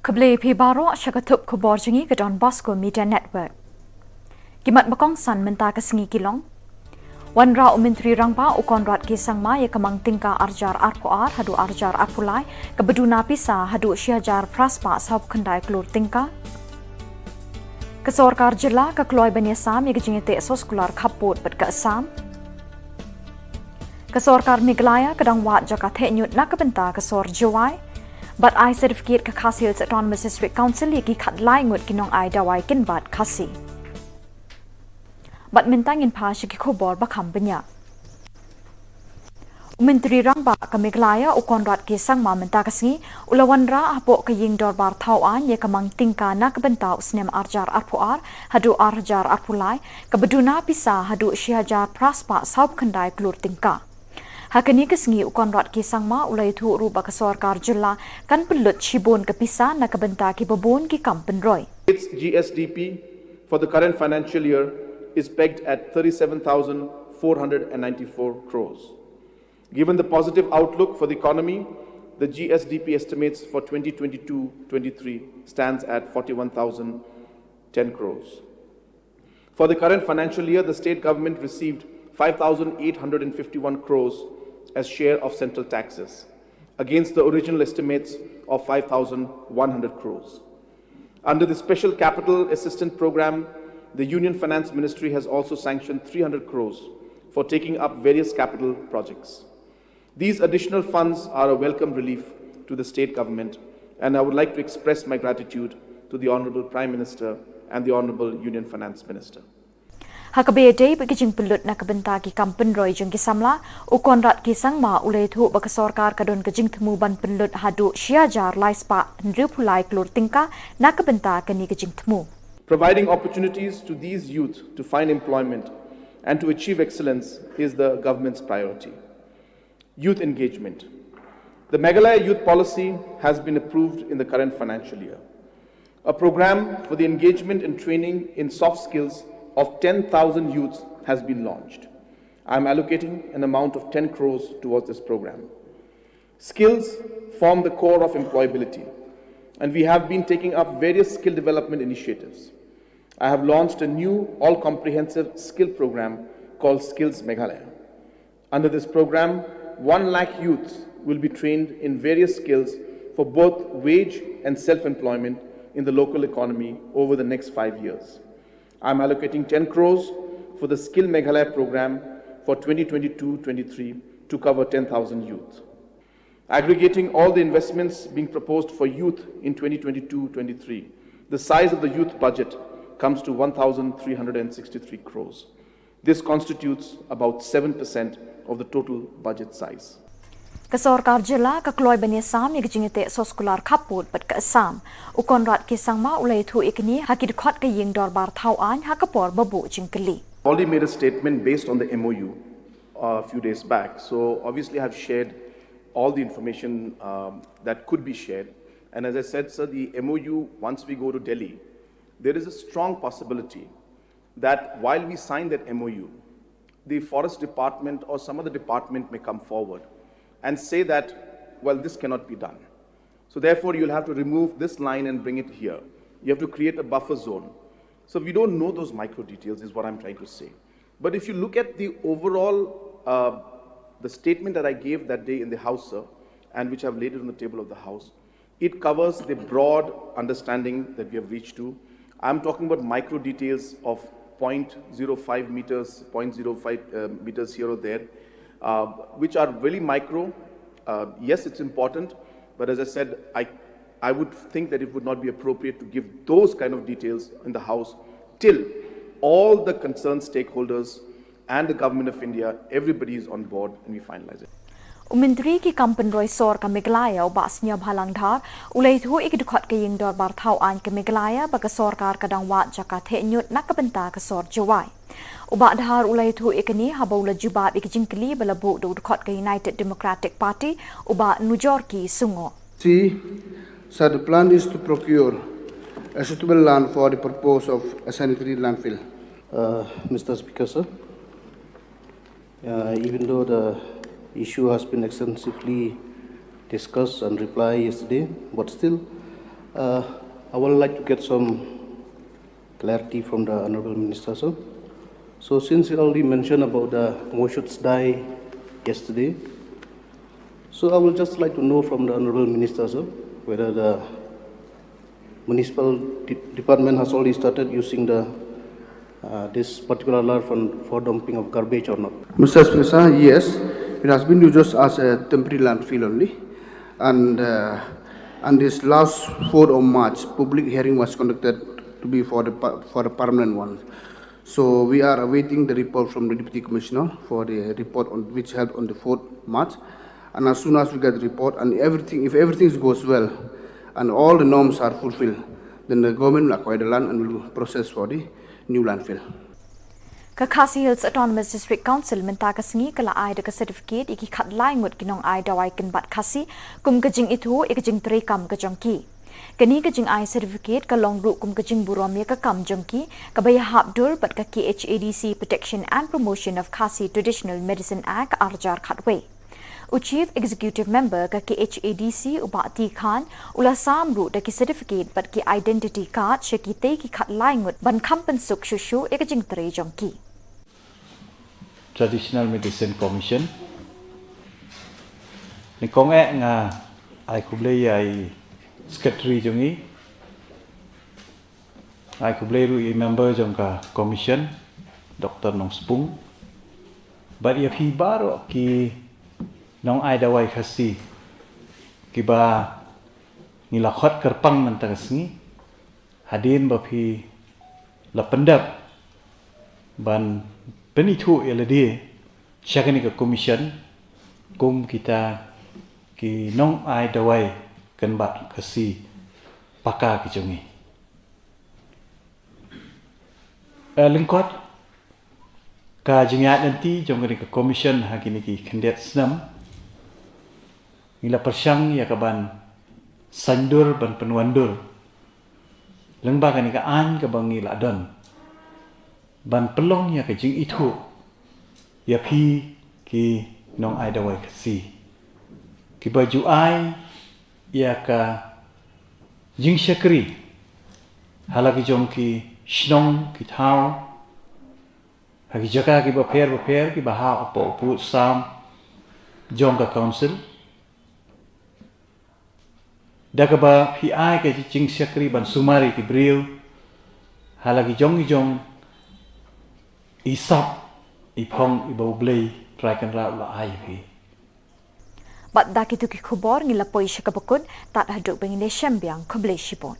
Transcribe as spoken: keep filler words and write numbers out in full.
Khublei phi baroh sha ka thup khubor jong ngi ka Don Bosco Media Network. Ki mat ba kongsan mynta ka sngi ki long: Wanrah u Myntri Rangbah u Conrad K Sangma ïa ka mang tyngka arhajar arphew ar haduh arhajar arphew lai kaba duna pisa haduh shi hajar phra spah sawphew khyndai klur tyngka. Ka sorkar jylla ka kloi ban ïasam ïa ka jingïateh soskular khappud bad ka Assam. Ka sorkar Meghalaya ka dang wad jaka theh ñiut na ka bynta ka sor Jowai bad ai certificate ka Khasi Hills Autonomous District Council ïa ki khatlai ngut ki nongai dawai kynbat Khasi. Bad mynta ngin phai sha ki khubor ba kham bniah. U Myntri Rangbah ka Meghalaya u Conrad K Sangma mynta ka sngi u la wanrah hapoh ka ïing dorbar thaw aiñ ïa ka mang tyngka na ka bynta u snem arhajar arphew ar haduh arhajar arphew lai kaba duna pisa haduh shi hajar phra spah sawphew khyndai klur tyngka. Ha kane ka sngi u Conrad K Sangma u la ïathuh ruh ba ka sorkar jylla kan pynlut shibun ka pisa na ka bynta kiba bun ki kam pynroi. Its G S D P for the current financial year is pegged at thirty-seven thousand four hundred and ninety-four crores. Given the positive outlook for the economy, the G S D P estimates for twenty twenty-two twenty-three stands at forty-one thousand ten crores. For the current financial year, the state government received five thousand eight hundred and fifty-one crores as share of central taxes, against the original estimates of five thousand one hundred crores. Under the Special Capital Assistance Program, the Union Finance Ministry has also sanctioned three hundred crores for taking up various capital projects. These additional funds are a welcome relief to the state government, and I would like to express my gratitude to the Honorable Prime Minister and the Honorable Union Finance Minister. Ha kaba ïadei bad ka jingpynlut na ka bynta ki kam pynroi jong ki samla, u Conrad K Sangma u la ïathuh ba ka sorkar ka don ka jingthmu ban pynlut haduh shi hajar lai spah hynriew phew lai klur tyngka na ka bynta kane ka jingthmu. Providing opportunities to these youth to find employment and to achieve excellence is the government's priority. Youth engagement. The Meghalaya Youth Policy has been approved in the current financial year. A program for the engagement and training in soft skills of ten thousand youths has been launched. I'm allocating an amount of ten crores towards this program. Skills form the core of employability, and we have been taking up various skill development initiatives. I have launched a new all-comprehensive skill program called Skills Meghalaya. Under this program, one lakh youths will be trained in various skills for both wage and self-employment in the local economy over the next five years. I'm allocating ten crores for the Skill Meghalaya program for twenty twenty-two twenty-three to cover ten thousand youth. Aggregating all the investments being proposed for youth in twenty twenty-two twenty-three, the size of the youth budget comes to one thousand three hundred and sixty-three crores. This constitutes about seven percent of the total budget size. Ka sorkar jylla ka kloi ban ïasam ïa ka jingïateh soskular khappud bad ka Assam. U Conrad K Sangma u la ïathuh ïa kane ha ki dkhot ka ïing dorbar thaw aiñ ha ka por ba buh jingkylli. Already made a statement based on the M O U a few days back. So obviously, I've shared all the information um, that could be shared. And as I said, sir, the M O U, once we go to Delhi, there is a strong possibility that while we sign that M O U, the forest department or some other department may come forward and say that, well, this cannot be done. So therefore, you'll have to remove this line and bring it here. You have to create a buffer zone. So we don't know those micro details, is what I'm trying to say. But if you look at the overall, uh, the statement that I gave that day in the House, sir, and which I've laid it on the table of the House, it covers the broad understanding that we have reached to. I'm talking about micro details of zero point zero five meters, zero point zero five uh, meters here or there, uh, which are really micro. Uh, yes, it's important, but as I said, I, I would think that it would not be appropriate to give those kind of details in the House till all the concerned stakeholders and the Government of India, everybody is on board and we finalize it. U Myntri ki kam pynroi sor ka Meghalaya u Bah Sniawbhalang Dhar u la ïathuh ïa ki dkhot ka ïing dorbar thaw aiñ ka Meghalaya ba ka sorkar ka dang wad jaka theh ñiut na ka bynta ka sor Jowai. U Bah Dhar u la ïathuh ïa kane haba u la jubab ïa ki jingkylli ba la buh da u dkhot ka United Democratic Party u Bah Nujorki Sungoh. C, sir, the plan is to procure a suitable land for the purpose of a sanitary landfill. Uh, Mister Speaker, sir, uh, even though the issue has been extensively discussed and replied yesterday, but still, Uh, I would like to get some clarity from the Honorable Minister, sir. So since you already mentioned about the Moshood Sdai yesterday, so I would just like to know from the Honorable Minister, sir, whether the municipal de- department has already started using the uh, this particular land for, for dumping of garbage or not? Mister Speaker, yes, it has been used just as a temporary landfill only, and uh, and this last fourth of March, public hearing was conducted to be for the per- for the permanent one. So we are awaiting the report from the Deputy Commissioner for the report on which held on the fourth March. And as soon as we get the report and everything, if everything goes well and all the norms are fulfilled, then the government will acquire the land and will process for the new landfill. Ka Khasi Hills Autonomous District Council mynta ka sngi ka la ai da ka certificate ïa ki khatlai ngut ki nong ai dawai kynbat Khasi kum ka jingithuh ïa ka jingtrei kam ka jong ki. Kane ka jingai certificate ka long ruh kum ka jingburom ïa ka kam jong ki kaba ïahap dur bad ka K H A D C Protection and Promotion of Khasi Traditional Medicine Act arhajar khatwei. U Chief Executive Member ka K H A D C u Bah T Khan u la sam ruh da ki certificate bad ki identity card sha kitei ki khatlai ngut ban kham pynsuk shuh shuh ïa ka jingtrei jong ki. Traditional Medicine Commission. Ni kong eh nga ai khublei ïa i secretary jong i. Ai khublei ruh i member jong ka commission, Doctor Nongspung. Bad ïa phi baroh ki nong ai dawai Khasi kiba ngi la khot kyrpang mynta ka sngi. Hadien ba phi la pyndep ban pynithuh ïa lade sha kane ka commission kum kita ki nong ai dawai kynbat Khasi paka ki jong ngi. Eh, lyngkot ka jingïaid lynti jong kane ka commission ha kine ki khyndiat snem, ngi la pyrshang ïa ka ban saindur ban pynwandur lyngba kane ka aiñ kaba ngi la don ban pynlong ïa ka jingithuh ïa phi ki nong ai dawai Khasi kiba ju ai ïa ka jingshakri ha la ki jong ki shnong ki thaw ha ki jaka kiba pher ba pher kiba hap hapoh u pud sam jong ka council. Da kaba phi ai ka jingshakri ban sumar ïa ki briew ha la ki jong ki jong i sap i phong iba U Blei Trai Kynrad u la ai ïa phi. Bad da kitu ki khubor ngi la poi sha kaba kut, tad haduh ba ngin ïashem biang, khublei shibun.